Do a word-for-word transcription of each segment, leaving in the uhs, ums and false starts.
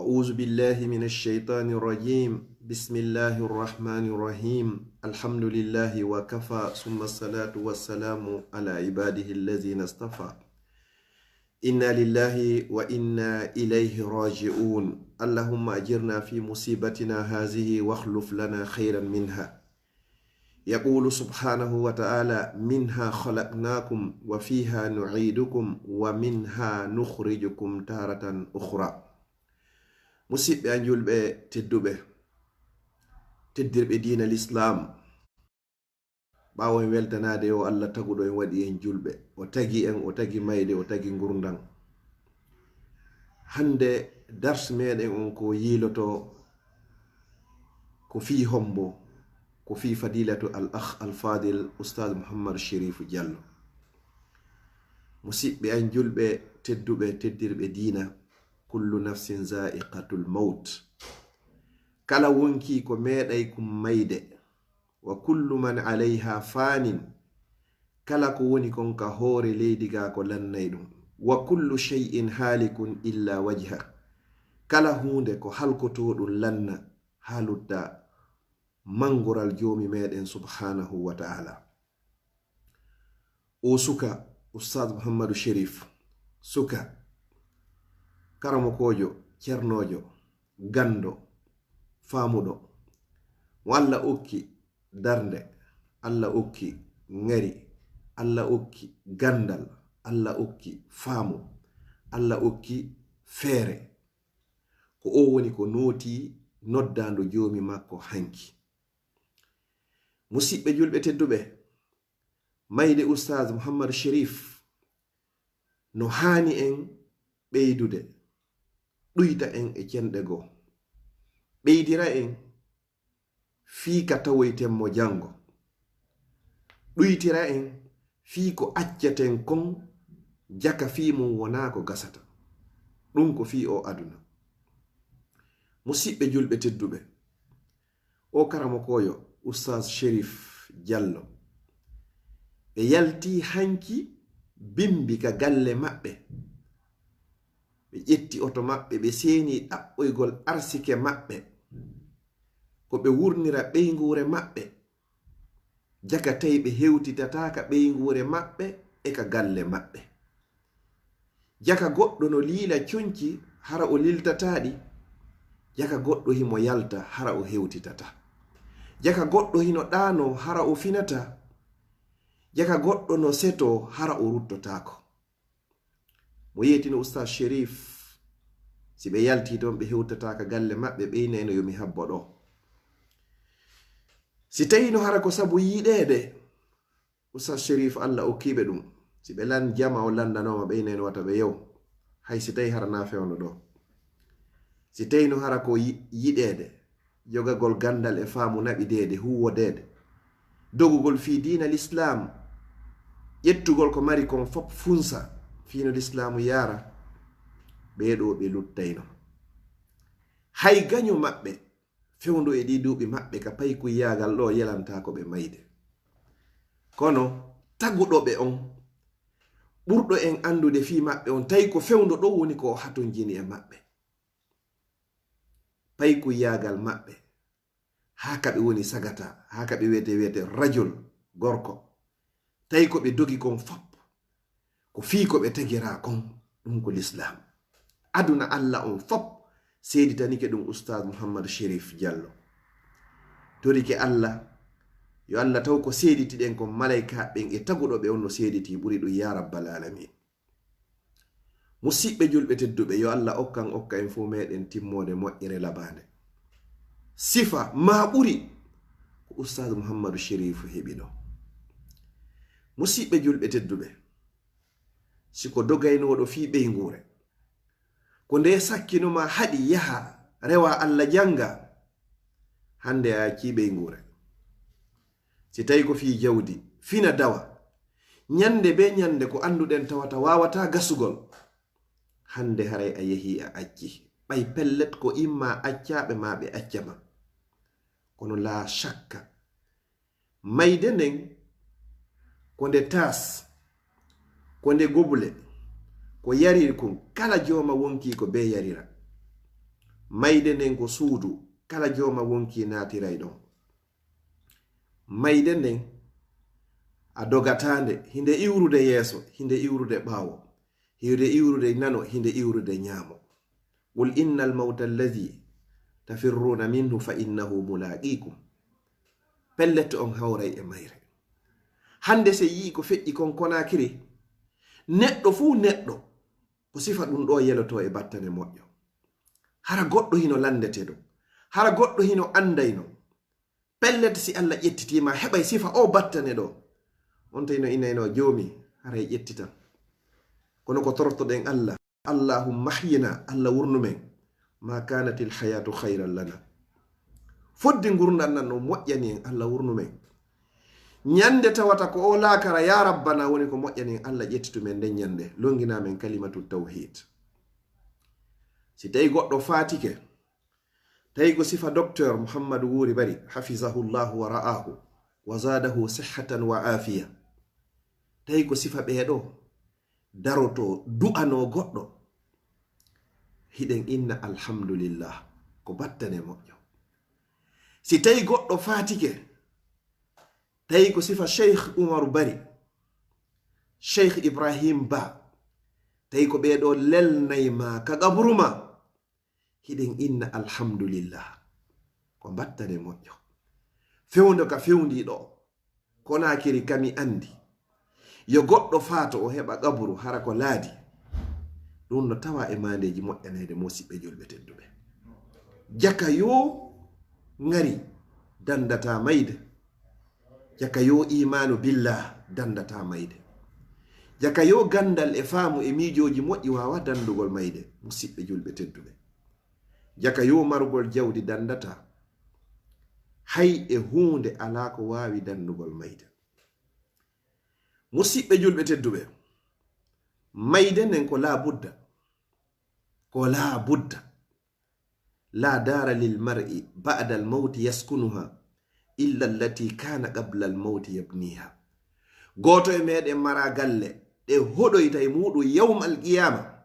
أعوذ بالله من الشيطان الرجيم. بسم الله الرحمن الرحيم. الحمد لله وكفى، ثم الصلاة والسلام على عباده الذين اصطفى. إنا لله وإنا إليه راجعون. اللهم أجرنا في مصيبتنا هذه واخلف لنا خيرا منها. يقول سبحانه وتعالى: منها خلقناكم وفيها نعيدكم ومنها نخرجكم تارة أخرى. Musidɓe an julɓe tedduɓe, teddirɓe diina l'Islam, ɓaawo en weltanaade o Allah taguɗo en waɗi en julɓe, o tagi en, o tagi mayde, o tagi ngurndan. Hannde dars meɗen on ko yiiloto ko fii hombo, ko fii fadilatu al akh al fadil Ustaz Muhammad Sherif Diallo. Musidɓe an julɓe tedduɓe, teddirɓe diina, kullu nafsin za'iqatul maut. Kala wonkii ko meeɗay kum mayde. Wa kullu man alayha fanin. Kala ko woni kon ka hoore leydi ga ko lannay ɗum. Wa kullu shay'in halikun illa wajha. Kala huunde ko halkotoo ɗum lanna haa lutta mangural Joomi meɗen subhanahu wa ta'ala. O suka, Ustaz Muhammadu Sherif, suka, karamokoojo, cernoojo, ganndo, faamuɗo, mo Allah okki darnde, Allah okki ŋari, Allah okki ganndal, Allah okki faamu, Allah okki feere. Ko o woni ko nooti noddaandu Joomi makko hanki. Musidɓe julɓe tedduɓe, mayde Ustaz Muhammad Sherif no haani en ɓeydude, ɗuyta en e cenɗe goo, ɓeydira en fii ka tawoyten mo janngo, ɗuytira en fii ko acceten kon jaka fii mum wonaa ko gasata. Ɗum ko fii o aduna. Musidɓe julɓe tedduɓe, o karamokoojo Ustaz Sherif Diallo, ɓe yalti hanki bimbi ka galle maɓɓe. Ɓe ƴetti oto maɓɓe, ɓe seeni ɗaɓɓoygol arsike maɓɓe. Ko ɓe wurnira ɓeynguure maɓɓe. Jaka tawi ɓe hewtitataa ka ɓeynguure maɓɓe e ka galle maɓɓe. Jaka goɗɗo no liila conci, hara o liltataa ɗi. Jaka goɗɗo himo yalta, hara o hewtitataa. Jaka goɗɗo hino ɗaanoo, hara o finataa. Jaka goɗɗo no setoo, hara o ruttotaako. Mo yeetino Ustaz Sherif, si ɓe yaltii toon, ɓe hewtataa ka galle maɓɓe, ɓeynayno yo mi habbo ɗoo. Si tawiino hara ko sabu yiɗeede, Ustaz Sherif, Allah okkiiɓe ɗum, si ɓe lan jama o lanndanooma, ɓeynayno wata ɓe yew, hay si tawi hara na fewndo ɗoo. Si tawiino hara ko yi-, yiɗeede, jogagol ganndal e faamu naɓideede, huuwodeede, dogugol fii diina l'Islam, ƴettugol ko mari kon fof funsa fii no l'Islamu yaara, ɓee ɗoo ɓe luttayno. Hay gaño maɓɓe fewndo e ɗii duuɓi maɓɓe ka paykuyaagal ɗoo yelantaako ɓe mayde. Kono taguɗo ɓe on, ɓurɗo en anndude fii maɓɓe on, tawi ko fewndo ɗoo woni ko o hatonjini e maɓɓe. Paykuyaagal maɓɓe, haa ka ɓe woni sagata, haa ka ɓe wiyete, wiyete rajul, gorko. Tawi ko ɓe dogi kon fop, ko fii ko ɓe tagiraa kon, ɗum ko l'Islam. Aduna Allah on fop seeditanike ɗum Ustaz Muhammad Sherif Diallo. Torike Allah, yo Allah taw ko seeditiɗen kon, malaykaaɓe ɓen e taguɗo ɓe on no seediti, ɓuri ɗum, ya rabbal alamin. Musidɓe julɓe tedduɓe, yo Allah okkan okka en fof meɗen timmoode moƴƴere labaande. Sifa ma ɓuri ko Ustaz Muhammadu Sherifu heɓi ɗo. Musidɓe julɓe tedduɓe, si ko dogaynooɗo fii ɓeynguure, ko nde sakkinoma haɗi yaha rewa Allah jannga, hannde a accii ɓeynguure. Si tawi ko fii jawdi, fina dawa. Ñannde bee ñannde ko annduɗen tawata waawataa gasugol. Hannde haray a yehii a accii. Ɓay pellet ko imma accaaɓe maa ɓe acca ma. Kono laa shakka, mayde nden ko nde taas, ko nde gobule, ko yarirkun, kala jooma wonkii ko bee yarira. Mayde nden ko suudu, kala jooma wonki naatiray ɗon. Mayde nden a dogataande, hinde iwrude yeeso, hinde iwrude ɓaawo, hinde iwrude nano, hinde iwrude ñaamo. Qul innal mawta allazi tafirruuna minhu fa innahu mulaaqiikum. Pellet on hawray e mayre. Hande se yi'i ko feƴƴi kon Konaakiri, neɗɗo fuu neɗɗo, ko sifa ɗum ɗo yeloto e battane moƴƴo. Hara goɗɗo hino landete ɗo. Hara goɗɗo hino andayno. Pellet si Allah ƴettitiima, heɓay sifa o battane ɗo. On tawi no inayno joomi, haray ƴettitan. Kono ko tortoɗen Allah. Allahumma ahyina, Allah wurnu men. Ma kanatil hayatu khayran lana. Fodde ngurndan nan no moƴƴani en, Allah wurnu men. Ñande tawata ko o laakara, ya Rabbana, woni ko moƴƴani en, Allah ƴettitu men nden ñande. Longina men kalimatu tawhid. Si tawi goɗɗo faatike, tawi ko sifa docteur Muhammadu Wuuri Bari, hafizahullahu wa ra'ahu, wa zadahu sihhatan wa afiya. Tawi ko sifa ɓeeɗo, daroto du'ano goɗɗo, hiɗen inna alhamdulillah, ko battane moƴƴo. Si tawi goɗɗo faatike, tawi ko sifa Cheikh Umaru Bari, Cheikh Ibrahim Ba, tawi ko ɓeeɗo lelnay ma ka qaburu ma, hiɗen inna alhamdulillah. Ko battane moƴƴo. Fewndo ka fewndi ɗo, Konaakiri kami andi. Yo goɗɗo faato o heɓa qaburu hara ko laadi. Ɗum no tawa e maandeeji moƴƴanayde, musiɓɓe julɓe tedduɓe. Jaka yo ngari dandata mayde. Jaka yo imaanu billah dandata mayde. Jaka yo gandal e faamu e miijooji moƴƴi waawa dandugol mayde, musiɓɓe julɓe tedduɓe. Jaka yo marugol jawdi dandata. Hay e huunde alaa ko waawi dandugol mayde. Musiɓɓe julɓe tedduɓe, mayde nden ko laa budda. Ko laa budda. La dara lil mar'i ba'da al mawti yaskunuha illa allati kana qabla al mawti yabniha. Gooto e meɗen mara galle ɗe hoɗoyta e muɗum yawmal qiyama,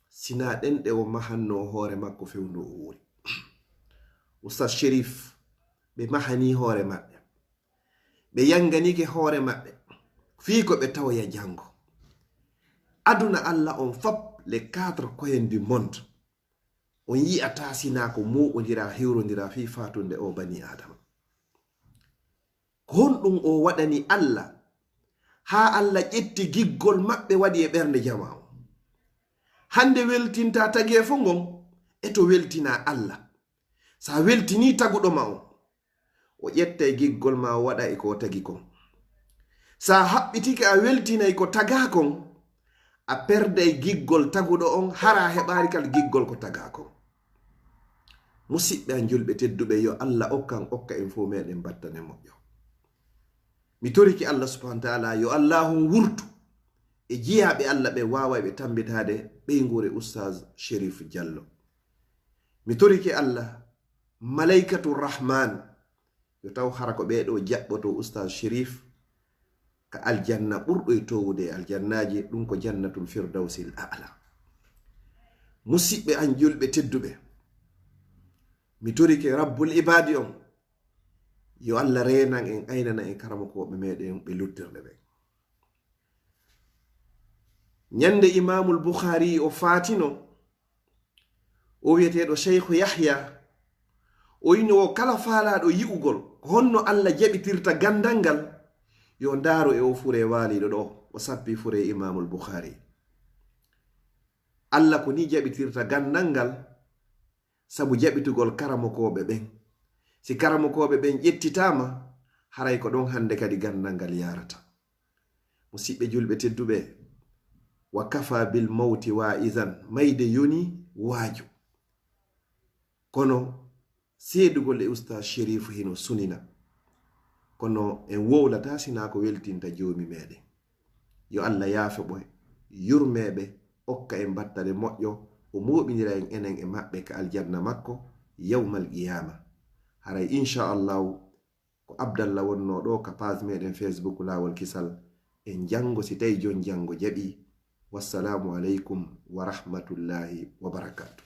sina ɗen ɗe o mahanno hoore makko fewndo o wuuri. Oustaz Sherif, ɓe mahani hoore maɓɓe. Ɓe yanganike hoore maɓɓe fii ko ɓe tawoya jango. Aduna Allah on fop, les quatre coins du monde, on yi'ata sina ko muɓondira, hiwrondira fii fatunde o bani Adama. Ko honɗum o waɗani Allah haa Allah ƴetti giggol maɓɓe waɗi e ɓernde jama on? Hande weltinta tageefo ngon e to weltina Allah. Sa weltini taguɗo ma on, o ƴettay giggol ma o waɗa e ko o tagi kon. Sa haɓɓitike a weltinay ko taga kon, a perday giggol taguɗo on, hara heɓaali kal giggol ko taga kon. Musiɓɓe an julɓe tedduɓe, yo Allah okkan okka en fof meɗen battane moƴƴo. Mi toriki Allah subhanahu wa ta'ala yo Allahu wurtu e jiyaaɓe Allah ɓe waaway ɓe tambitaade ɓeynguure Oustaz Sherif Diallo. Mi torike Allah, malaykatu Rahman, yo taw hara ko ɓeeɗo jaɓɓoto Oustaz Sherif ka aljanna ɓurɗo e towude e aljannaaji, ɗum ko Jannatul Firdawsil A'la. Musiɓɓe an julɓe tedduɓe, mi torike Rabbul Ibadi on, yo Allah reenan en, aynana en karamokooɓe meɗen ɓe luttirɗe ɓen. Ñande Imamul Bukhari o faatino, o wiyeteeɗo Cheikhu Yahya, o inni o kala faalaaɗo yi'ugol ko honno Allah jaɓitirta gandal ngal, yo ndaaru e o fure waaliiɗo ɗo, o sappi fure Imamul Bukhari. Allah ko ni jaɓitirta gandal ngal, sabu jaɓitugol karamokooɓe ɓen. Si karamokooɓe ɓen ƴettitaama, haray ko ɗon hande kadi gandal ngal yaarata. Musiɓɓe julɓe tedduɓe, wa kafa bil mawti wa'izan, mayde yoni waaju. Kono seedugol e Ustaz Sherif hino sunina. Kono en wowlata sina ko weltinta joomi meɗen. Yo Allah yaafo ɓe, yurme ɓe, okka en battane moƴƴo, o mooɓinira en enen e maɓɓe ka aljanna makko yawmal qiyama. Haray, insha Allahu, ko Abdallah wonno ɗo ka page meɗen Facebook Laawol Kisal. En janngo si tawi jon janngo jaɓi. Wassalamu aleykum wa rahmatullahi wa barakatuh.